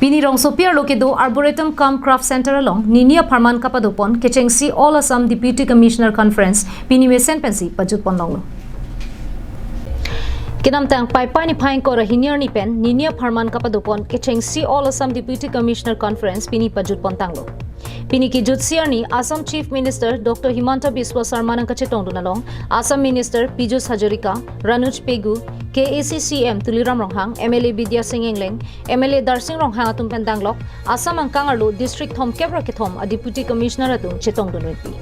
Pini rongso piar loke do Arboretum cum Craft Center along Ninia Pharman Kapadopon Kechengsi All Assam Deputy Commissioner Conference Pini Mesen Pensi Pajut Ponlonglo. Kinam tang pai pai ni phaing ko hiniar ni pen Ninia Pharman Kapadopon Kechengsi All Assam Deputy Commissioner Conference Pini Pajut Pontanglo. Pini ki jutsiar ni Assam Chief Minister Dr. Himanta Biswa Sarma nang kachetong dunalong Assam Minister Pijush Hazarika, Ranuj Pegu, KAC CM Tuliram Ronghang, MLA Bidya Singh Engleng, MLA Darsing Ronghang atum pendanglok, Assam ang Kangarlu District Thom Kebra ke Thom a Deputy Commissioner atum chetong dunwiti.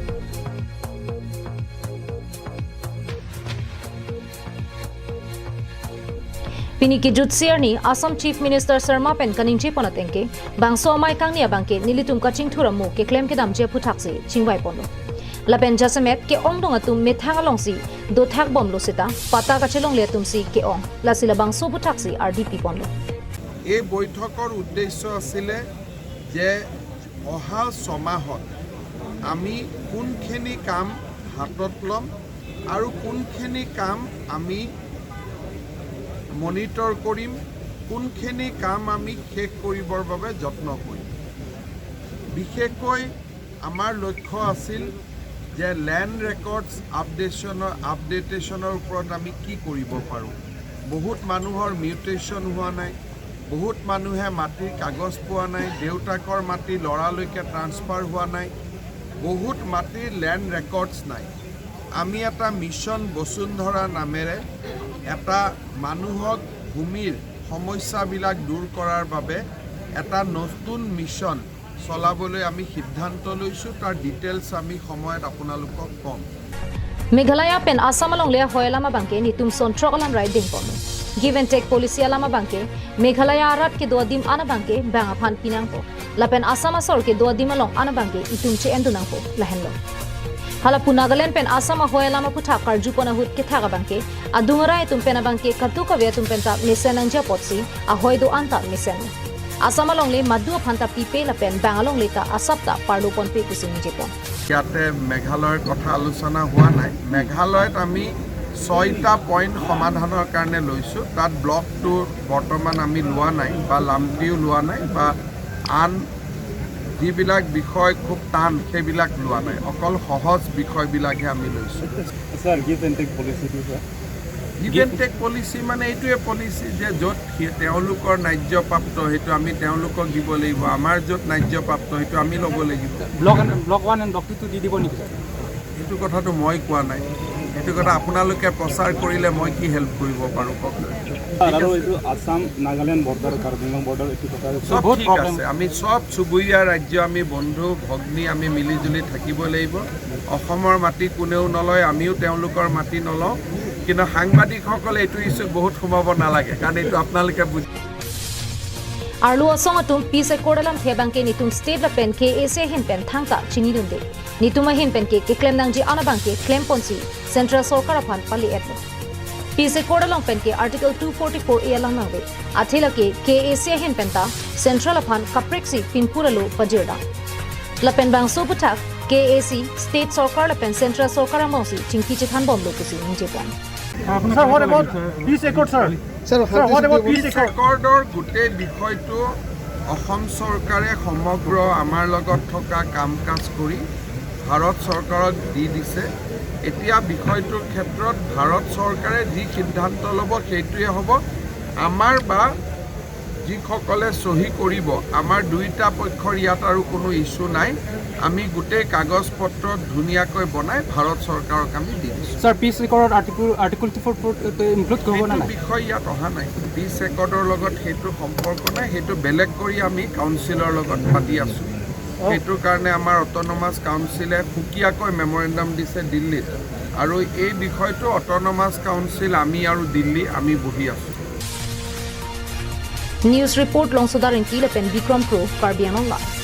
Pini ki jutsiar ni Assam Chief Minister Sarma pen kaning che ponatengke bangso amai kangnia bangke nilitum kaching thuramu ke claim ke dam che phuthaksi chingwai pono lapen jasemet ke ong dong atum methang along si do thak bom lo sita pata ka chelong le atum si ke ong lasila bangso phuthaksi RDP ponlo. এই বৈঠকৰ উদ্দেশ্য আছিলে যে অহা ছমাহত আমি কোনখিনি কাম হাতত ল'ম আৰু কোনখিনি কাম আমি মনিটৰ কৰিম, কোনখিনি কাম আমি শেষ কৰিবৰ বাবে যত্ন কৰিম। বিশেষকৈ আমাৰ লক্ষ্য আছিল যে লেণ্ড ৰেকৰ্ডছ আপডেটেশ্যনৰ ওপৰত আমি কি কৰিব পাৰোঁ। বহুত মানুহৰ মিউটেশ্যন হোৱা নাই, বহুত মানুহে মাটিৰ কাগজ পোৱা নাই, দেউতাকৰ মাটি ল'ৰালৈকে ট্ৰান্সফাৰ হোৱা নাই, বহুত মাটিৰ লেণ্ড ৰেকৰ্ডছ নাই। আমি এটা মিছন বসুন্ধৰা নামেৰে এটা মানুহক ভূমিৰ সমস্যাবিলাক দূৰ কৰাৰ বাবে এটা নতুন মিছন চলাবলৈ আমি সিদ্ধান্ত লৈছোঁ। তাৰ ডিটেইলছ আমি সময়ত আপোনালোকক ক'ম। Meghalaya pen Assam along le hoyalama bangke nitum sontrok alam rai ding pono. Give and take policy alama bangke Meghalaya arat ke doa dim ana bangke bang aphan pinang po. Lapen Assam asor ke doa dim along ana bangke itum che endunang po lahenlo. Halapu Nagaland pen Assam hoyalama putha karju pona hut ke thaga bangke adungara itum pena bangke katu ka vetum penta mesen anja potsi a hoido anta mesen. Assam along le madhu phanta pipe lapen bang along le ta asapta parlo pon pe kusin jepon. ইয়াতে মেঘালয়ৰ কথা আলোচনা হোৱা নাই। মেঘালয়ত আমি 6টা point সমাধানৰ কাৰণে লৈছোঁ। তাত ব্লকটো বৰ্তমান আমি লোৱা নাই বা লামটিও লোৱা নাই বা আন যিবিলাক বিষয় খুব টান সেইবিলাক লোৱা নাই, অকল সহজ বিষয়বিলাকহে আমি লৈছোঁ। Sir, give and take policy to sir. Give and take policy মানে এইটোৱে পলিচি যে য'ত তেওঁলোকৰ ন্যায্যপ্ৰাপ্ত সেইটো আমি তেওঁলোকক দিব লাগিব, আমাৰ য'ত ন্যায্যপ্ৰাপ্ত সেইটো আমি ল'ব লাগিব। Block 1 and block 2 দি দিব নেকি? সেইটো কথাটো মই কোৱা নাই, সেইটো কথা আপোনালোকে প্ৰচাৰ কৰিলে মই কি হেল্প কৰিব পাৰোঁ কওক। আৰু এইটো আছাম নাগালেণ্ড বৰ্ডাৰ, কাৰ্বি আংলং বৰ্ডাৰ এইটো কথা চব বহুত ঠিক প্ৰব্লেম আছে। আমি চব চুবুৰীয়া ৰাজ্য, আমি বন্ধু ভগ্নী, আমি মিলিজুলি থাকিব লাগিব। অসমৰ মাটি কোনেও নলয়, আমিও তেওঁলোকৰ মাটি নলওঁ। কিন্তু সাংবাদিকসকলে এইটো ইছ্যুত বহুত সোমাব নালাগে, কাৰণ এইটো আপোনালোকে বুজি Arlu asong atum peace accord alam thebang ke nitum state la pen ke ese hin pen thangta chini dunde nitum hin pen ke ke claim nang ji anabang ke claim ponsi central sarkar aphan pali etlo peace accord along pen ke article 244 a alang nangbe athela ke ke ese hin pen ta central aphan kapreksi pinpuralu pajirda la pen bang so puthak KAC state sarkar la pen central sarkar amongsi chingki chithan bom lo kusi nije pon. Sir, what about peace accord, sir? Sir, Sir, what about peace peace accord? একৰ্ডৰ গোটেই বিষয়টো অসম চৰকাৰে সমগ্ৰ আমাৰ লগত থকা কাম কাজ কৰি ভাৰত চৰকাৰক দি দিছে। এতিয়া বিষয়টোৰ ক্ষেত্ৰত ভাৰত চৰকাৰে যি সিদ্ধান্ত ল'ব সেইটোৱে হ'ব। আমাৰ বা যিসকলে চহী কৰিব আমাৰ দুয়োটা পক্ষৰ ইয়াত আৰু কোনো ইছ্যু নাই। আমি গোটেই কাগজ পত্ৰ ধুনীয়াকৈ বনাই ভাৰত চৰকাৰক আমি দি দিছোঁ। Sir, peace accord article 244 include কৰিব না সেইটো নাই? বিষয় ইয়াত অহা নাই। পিচ একৰ্ডৰ লগত সেইটো সম্পৰ্ক নাই, সেইটো বেলেগ কৰি আমি কাউন্সিলৰ লগত পাতি আছোঁ। সেইটোৰ কাৰণে আমাৰ অট'নমাছ কাউন্সিলে সুকীয়াকৈ মেমৰেণ্ডাম দিছে দিল্লীত, আৰু এই বিষয়টো অট'নমাছ কাউন্সিল আমি আৰু দিল্লী আমি বহি আছোঁ। News report Longsodarin Kilapen Bikram Pro, Karbi Anglong Live.